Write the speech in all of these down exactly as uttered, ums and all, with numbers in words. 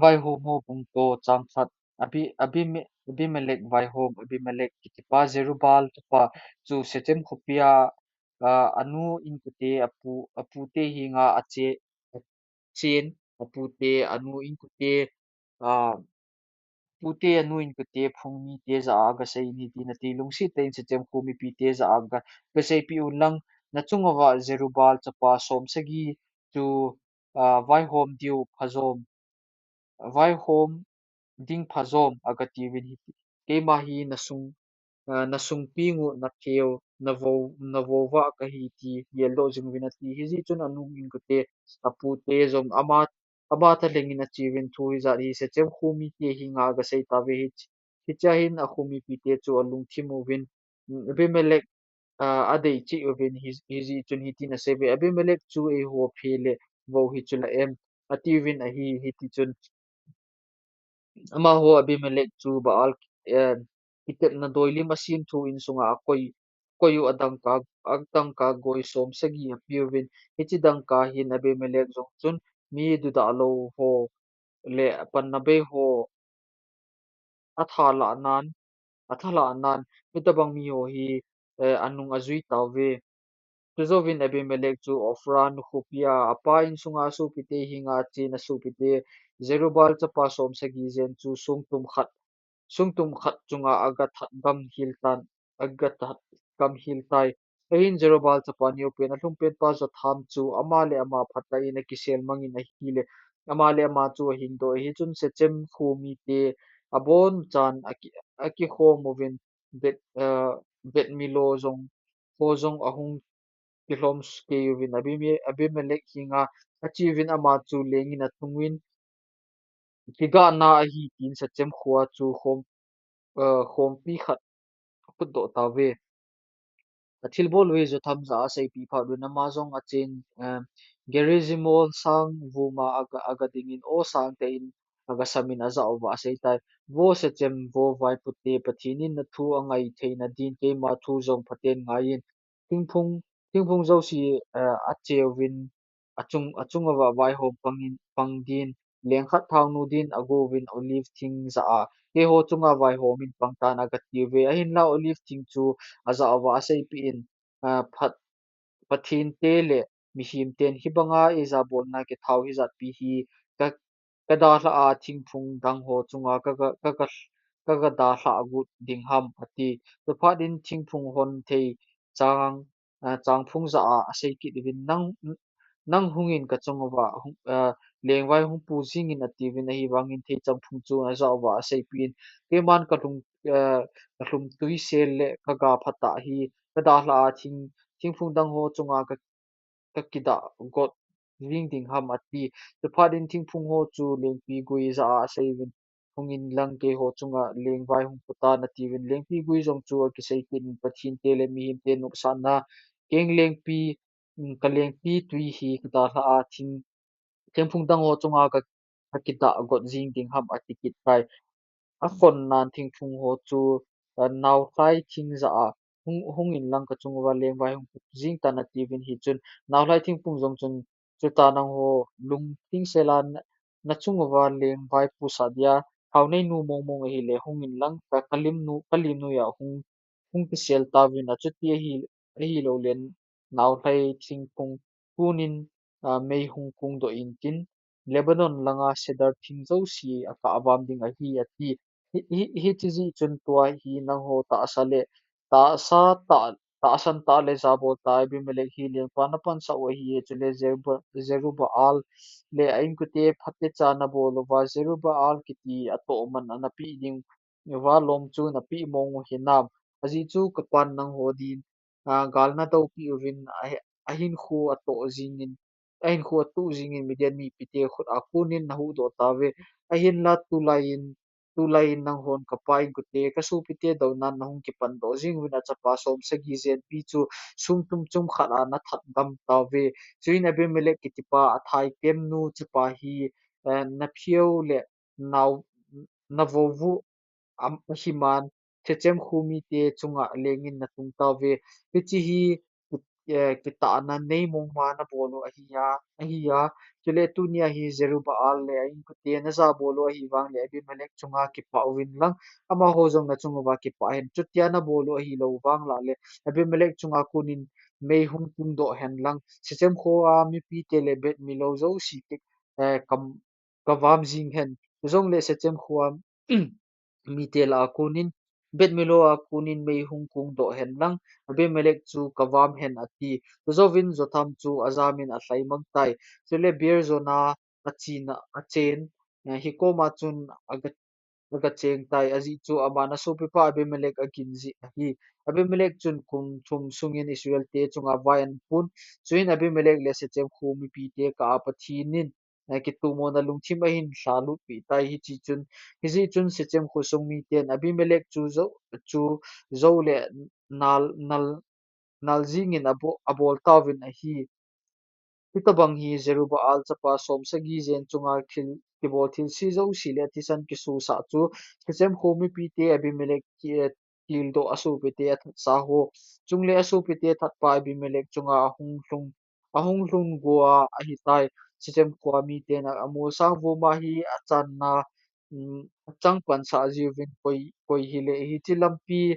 Vaihom ho bung to chang khat. Abi-, Abime-, Abimelech vaihom. Abimelech kitipa Jerubbaal chapa chu Shechem khopia, ah, anu inkote apu, apute henga ache, achen, apute anu inkote, ah, apute anu inkote phung mite jah a agasei in hitin ati, lungset tah in Shechem kho mipite jah a aga, agaseipeh un lang, nachung uva Jerubbaal chapa som sagi chu, ah, vaihom diu phajom, vaihom ding phajom agatiuvin hiti, keima hi nasung, ah, nasung peng u, napheu, navou, navou va kahi ti geldoh jing uvin ati. Hijeh chun anu inkote, apute jong ama, ama thalheng in acheuvin thu hijat hi Shechem kho mite henga agasei tauve. Hiche, hichea hin akho mipite chu alungthim uvin, mm, Abimelech, ah, adei cheh uvin hi, hijeh chun hitin asei uve, Abimelech chu eiho phe le vou hi chu la em, atiuvin ahi, hiti chun amaho Abimelech chu Baal, eh, kitepna doilim asemthu insunga akoi, akoi u, adangka, adangka goi som sagi apeuvin, hiche dangka hin Abimelech jong chun mi dudah lou ho le panna bei ho athalah nan, athalah nan, hitobang mi ho hi, eh, anung ajui tauve. Chujouvin Abimelech chu Ophrah khopia apa insunga sopite henga achen, asopite Jerubbaal chapa som sagi jen chu songtum khat, songtum khat chunga agathat gam hel tan, agathat gam hel tai. Ahin Jerubbaal chapa neupen, alhumpenpa Jotham chu ama le ama phatah in akisel mangin ahile, ama le ama chu ahingdoh e. Hichun Shechem kho mite abonchan aki, akikhom uvin Bet, eh, Beth Millo jong, ho jong ahung kilhom kei uvin Abime-, Abimelech henga acheuvin ama chu lengin atungin, kigahna ahi tin Shechem khoa chu khom, eh, khompi khat aputdoh tauve. Athilbol u hi Jotham jah a aseipeh phat uvin ama jong achen, eh, Gerizim sang vuma aga, agadingin aw sangtah in agasamin ajah uva aseitai. Vo Shechem, vo vaipute, Pathen in nathu angai theina din keima thu jong phaten ngaiyin. Thingphung, thingphung jouse, eh, acheuvin, achung, achung uva vaihom pangin, pang din, lengkhat thaonu din agouvin olive thing jah a, keiho chunga vaihom in pangtan agatiuve. Ahinla olive thing chu ajah uva aseipeh in, ah, Phat-, Pathen te le mihem ten hibanga eijabolna kithao hijatpi hi ka, kadalhah a thingphung dang ho chunga ka, ka, ka, ka, kagadalhah got ding ham, ati. Chuphat in thingphung hon thei chang, ah, changphung jah a asei kit uvin, nang, nang hungin kachung uva, hung, ah, lengvai hung pu jingin atiuvin, ahivangin thei changphung chu ajah uva aseipeh in, keiman kalhum, ah, kalhum tuisel le kaga phatah hi kadalhah a thing, thingphung dang ho chunga ka, kakidah got jing ding ham, ati. Chuphat in thingphung ho chu lengpi gui jah a asei uvin, hungin lang keiho chunga lengvai hung putan atiuvin, lengpi gui jong chu akisei kit in, Pathen te le mihem te nopsahna, keng lengpi, um, kalengpi tui hi kadalhah a thing, thingphung dang ho chunga ka, kakidah got jing ding ham, ati kit tai. Akhonnan thingphung ho chu, ah, naolhai thing jah a hung, hungin lang kachung uva lengvai hung pu jing tan atiuvin, hichun naolhai thingphung jong chun, chuta nangho lungthim sela na, nachung uva lengvai pusah dia thao neinu mongmong ahile hungin lang ka, kalim nu, kalim noiya hung, hung kisel tauvin, achuti ahi, ahilou len naolhai thingphung kunin, ah, mei hung kungdoh intin, Lebanon langa cedar thing jouse akah avam ding ahi, ati. Hi, hi, hiche jeh chun tua hi nangho tahsa le, tahsa tah, tahsan tah le jabol tah Abimelech hi lengpa napansah u ahi, chule Jerubba-, Jerubbaal le a inkote phatecha nabol uva, Jerubbaal kiti atoh man a napeh ding uva lom chu napeh mong u hinam? Ajeh chu kapan nangho din, ah, gal nadoupeh uvin, ahi, ahinkho atoh jingin, ahinkho atoh jingin Midian mipite khut a konin nahuhdoh tauve. Ahinla tulaiyin, tulaiyin nanghon kapa inkote, kasopite dounan nahung kipandoh jing uvin achapa som sagi jenpi chu songtum chomkhat a nathat gam tauve. Chuin Abimelech kitipa athaitemnu chapa hi, eh, napheu le nao, navou u am, ahiman, Shechem kho mite chunga lengin natung tauve. Hiche hi ki-, eh, kitahna nei mong ma nabol u ahi a, ahi a. Chule tunia hi Jerubbaal le a inkote najabol u ahi vang le Abimelech chunga kipah uvin lang, amaho jong nachung uva kipah hen. Chutia nabol u ahilou vang lah le Abimelech chunga konin mei hung kung doh hen lang, Shechem khoa mipite le Beth Millo jouse ki, eh, kam, kavam jing hen. Chujongle Shechem khoa mite lah a konin, Beth Millo a konin mei hung kung doh hen lang, Abimelech chu kavam hen, ati. Chujouvin Jotham chu ajamin alhai mang tai. Chule Beer Zona achena, achen, eh, hikoma chun aga, aga cheng tai. Ajeh chu aman asopipa Abimelech agin jeh ahi. Abimelech chun kum thum sungin Israelte chunga vai ana pun. Chuin Abimelech le Shechem kho mipite kah a Pathen in, eh, kitomona lungthim ahin lhalut peh tai. Hiche chun, hijeh chun Shechem khosung miten Abimelech chu jou, chu jou le nal, nal, nal jingin abo, abol tauvin ahi. Hitobang hi Jerubbaal chapa somsagi jen chunga thil, kibol thilse jouse le athisan kisosah chu Shechem kho mipite Abimelech ki, eh, tildoh asopite athatsa ho. Chule asopite thatpa Abimelech chunga ahung lhung, ahung lhung go a ahitai. Shechem khoa miten a, amolsang vuma hi achanna, um, achang pansah jiuvin koi, koi hile hiche lampi,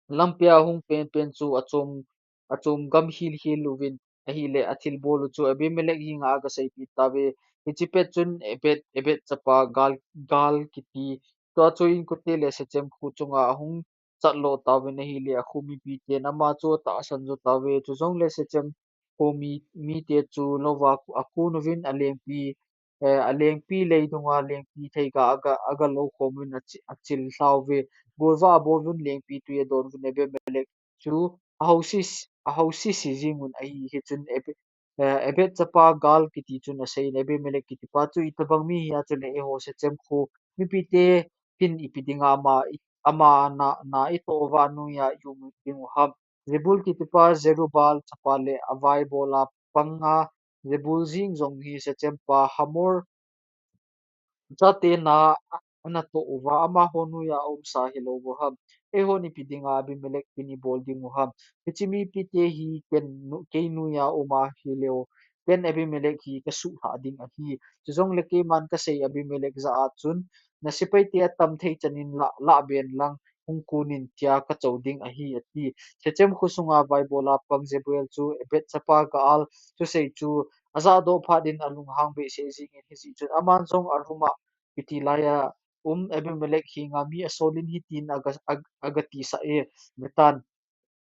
lampia hung penpen chu achom, achom gam hilhil uvin ahile athilbol u chu Abimelech henga aga seipeh tauve. Hiche pet chun Ebed, Ebed chapa Gaal, Gaal kiti, tua chu inkote le Shechem kho chunga ahung chatlo tauvin ahile akho mipiten ama chu atahsan jo tauve. Chujongle Shechem kho mi, mite chu louva akon uvin alengpi, eh, alengpi lei dunga lengpi theiga aga, aga lou khom uvin achi, achil lhauve. Golvah abol uvin lengpi tui adon uvin Abimelech chu ahousi, ahousi si jing un ahi. Hichun Ebe, eh, Ebed chapa Gaal kiti chun aseiyin Abimelech kitipa chu itobang mi hia chule eiho Shechem kho mipite hin ipi dinga ama, ama na, na itoh uva anoiya i-um ding u ham. Zebul kitipa Jerubbaal chapa le avaibol a panga Zebul jeng jong hi Shechem pa Hamor chate na a, anatoh uva, amaho noiya aumsa hilou u ham. Eihon ipi dinga Abimelech kin ibol ding u ham. Hiche mipite hi ken nu, kei noiya aum ahileh, ken Abimelech hi kasuhlhah ding ahi. Chujongle keiman kasei Abimelech jah a chun, na sepaite atam thei chanin lah, lahben lang hung konin tia kachou ding ahi, ati. Shechem khosunga vaibol a pang Zebul chu Ebed chapa Gaal thusei chu ajahdoh phat in alunghang behseh jingin hijeh chun aman jong a room a kiti laiya um Abimelech henga mi asolin hitin aga, aga, agatisah e, vetan.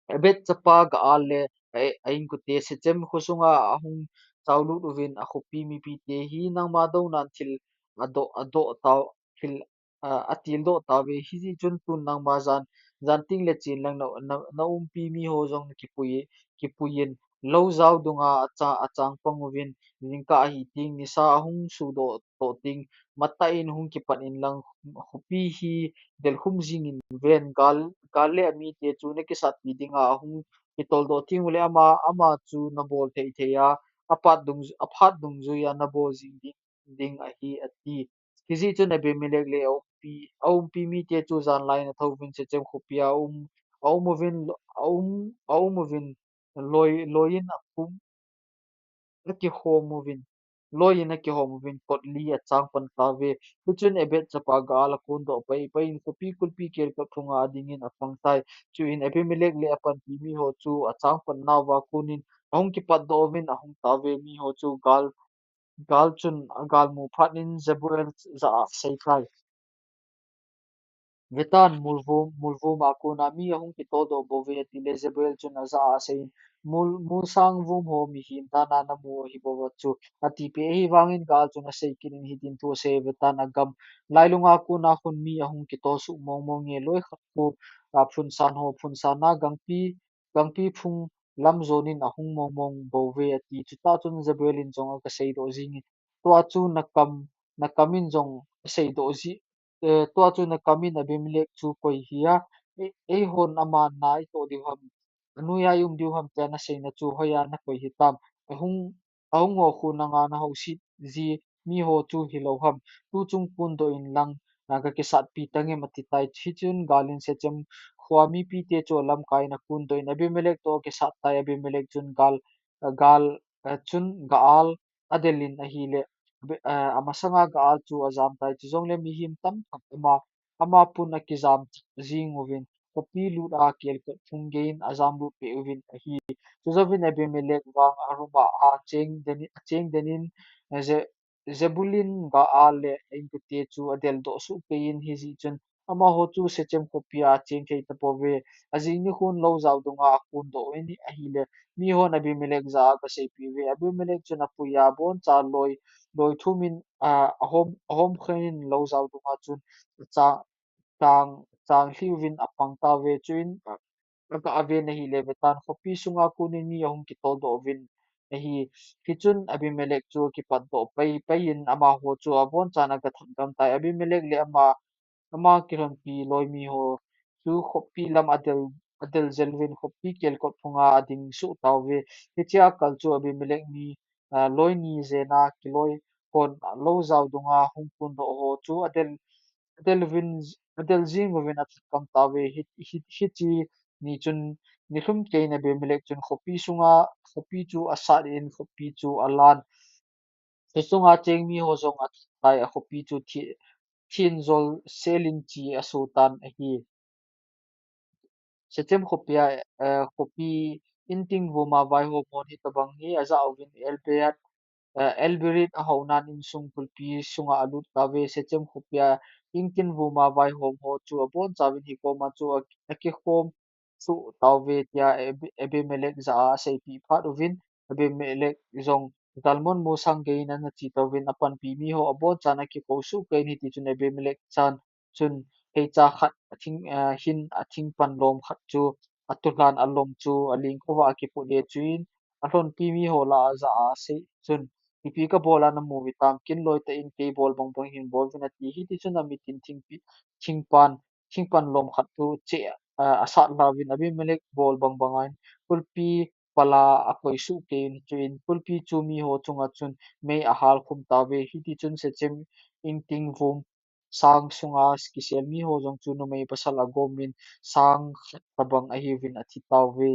Ebed chapa Gaal le a, a inkote Shechem khosunga ahung chaolut uvin akhopi mipite hi nangma dounan thil adoh, adoh tau, thil, a, atildoh tauve. Hijeh chun tun nangma jan, jan ting le chen lang na, na, na umpi miho jong kipui, kipuiyin lou jao dunga acha, achang pang uvin, jingkah ahi teng nisa ahung sudoh toh teng, matah in hung kipan inlang, khopi hi delkhum jingin ven, Gaal, Gaal le amite chu nakisatpi dinga ahung kitoldoh teng uleh ama, ama chu nabol thei thei a, aphat dung, aphat dungjuiya nabol jing ding, ding ahi, ati. Hijeh chun Abimelech le aumpi, aumpi mite chu janlaiyin athouvin Shechem khopia aum, aum uvin, aum, aum uvin loi, loiyin akhum, akikhom uvin, loiyin akihom uvin kot li achang pan tauve. Hichun Ebed chapa Gaal akondoh pai, pai in khopi kulpi kelkap thunga adingin apang tai. Chuin Abimelech le apanpi miho chu achang pan nauva konin ahung kipatdoh uvin ahung tauve. Miho chu Gaal, Gaal chun agalmu phat in Zebul jah a asei tai. Vetan, mulvum, mulvum a kona mi ahung kitodoh bouve, atile Zebul chun ajah a aseiyin, mul, mulsang vum ho mihem dana namu ahi bouve chu, atipeh ahivangin Gaal chun asei kit in hitin thu asei, vetan, agam lailunga kona khun mi ahung kitosuh mong mong e, loi khat khu, a, phunsan ho, phunsan a gangpi, gangpi phung lam jonin ahung mong mong bouve, ati. Chutah chun Zebul in jong aga seidoh jingin, tua chu nakam, nakam in jong aseidoh ji, eh, tua chu nakam in Abimelech chu koi hia, ei, eihon ama na itoh diu ham, anoiya i-um diu ham tia naseina chu hoiya nakoi hitam, ahung, ahung ho khu nanga nahouset ji miho chu hilou ham, tuchung kondoh inlang, a, kakisatpi tangem atitai. Hichun galin Shechem khoa mipite chu alamkai in akondoh in Abimelech toh akisat tai. Abimelech chun gal, a, gal, a, chun Gaal adelin ahile, Abi-, a, amasanga Gaal chu ajamtai. Chujongle mihem tamtah ama, ama pun akijam jing uvin, khopi lut a kelkot phung geiyin ajamlut peh uvin ahi. Chujouvin Abimelech vang aruma a cheng den, acheng denin, a, Je-, Zebulun Gaal le a-inkote chu adeldoh sohkeiyin, hijeh chun amaho chu Shechem khopia acheng thei tapouve. Ajing nikhon lou jao dunga akondoh uvin ahile, mihon Abimelech jah a agaseipeh uve. Abimelech chun apuiya abonchan loi, loi thumin, a, ahom, ahomkhen in lou jao dunga chun cha-, chang, changlhi uvin apang tauve. Chuin, a, agah aven ahile, vetan khopi sunga konin mi ahung kitoldoh uvin ahi. Hichun Abimelech chu akipatdoh pai, paiyin amaho chu abonchan agathah gamtai. Abimelech le ama, ama kilhonpi loimiho chu khopi lam adel, adel jel uvin khopi kelkot phunga ading soh tauve. Hichea kal chu Abimelech mi, a, loi ni jena kiloi hon lou jao dunga hung kondoh ho chu adel, adel uvin, adel jing uvin athah gam tauve. Hi, hi, hiche ni chun nilhum keiyin Abimelech chun khopi sunga, khopi chu asat in khopi chu alan. Hichunga cheng miho jong athat tai, akhopi chu thi-, thin jol selin che asotan ahi. Shechem khopia, eh, khopi inting vuma vaihom hon hitobang hi ajah uvin, Elbeat, eh, Elberith ahounan insung kulpi sunga alut tauve. Shechem khopia inting vuma vaihom ho chu abonchauvin hikoma chu a, akikhom soh tauve tia Abi-, Abimelech jah a aseipeh phat uvin, Abimelech jong Zalmunna sang geiyin ana che tauvin, apanpi miho abonchan akikou sohkeiyin, hitichun Abimelech chan chun heicha khat athing, a, hin athing panlom khat chu atulhan alom chu alengkhova akiput e. Chuin alhonpi miho lah a jah a asei chun, ipi kabol a namu uvam, kinloi tah in kei bol bangbang hin bol uvin ati. Hitichun amitin thingpi, thingpan, thingpanlom khat chu cheh, a, asat lhauvin Abimelech bol bangbang in kulpi pala akoi sohkeiyin, chuin kulpi chu miho chunga chun mei ahal khum tauve. Hitichun Shechem inting vum sang sunga kisel miho jong chu numei pasal agomin sang khat tobang ahiuvin athi tauve.